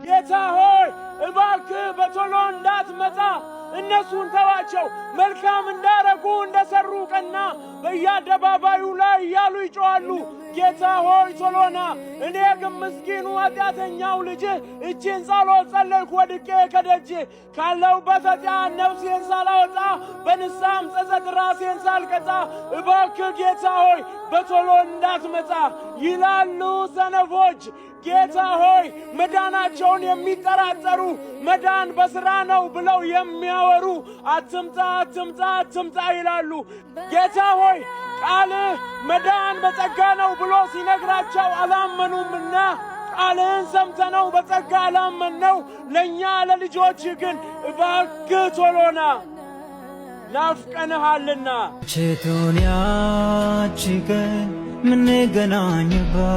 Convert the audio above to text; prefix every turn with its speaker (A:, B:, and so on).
A: ጌታ ሆይ እባክህ በቶሎ እንዳትመጣ እነሱን ተዋቸው። መልካም እንዳረጉ እንደሰሩ ቀና በየአደባባዩ ላይ እያሉ ይጮኻሉ። ጌታ ሆይ ቶሎ ና። እኔ ግን ምስኪኑ ኃጢአተኛው ልጅህ እቺን ጸሎት ጸለይኩ ወድቄ ከደጅህ። ካለሁበት ኃጢአት ነፍሴን ሳላወጣ፣ በንስሐም ጸጸት ራሴን ሳልቀጣ፣ እባክህ ጌታ ሆይ በቶሎ እንዳትመጣ ይላሉ ሰነፎች። ጌታ ሆይ፣ መዳናቸውን የሚጠራጠሩ፣ መዳን በሥራ ነው ብለው የሚያወሩ አትምጣ፣ አትምጣ፣ አትምጣ ይላሉ። ጌታ ሆይ፣ ቃልህ መዳን በጸጋ ነው ብሎ ሲነግራቸው አላመኑምና ቃልህን ሰምተነው በጸጋ አላመንነው። ለእኛ ለልጆችህ ግን እባክህ ቶሎ ና፣ ናፍቀንሃልና።
B: መቼ ትሆን ያቺ ቀን ምንገናኝባት?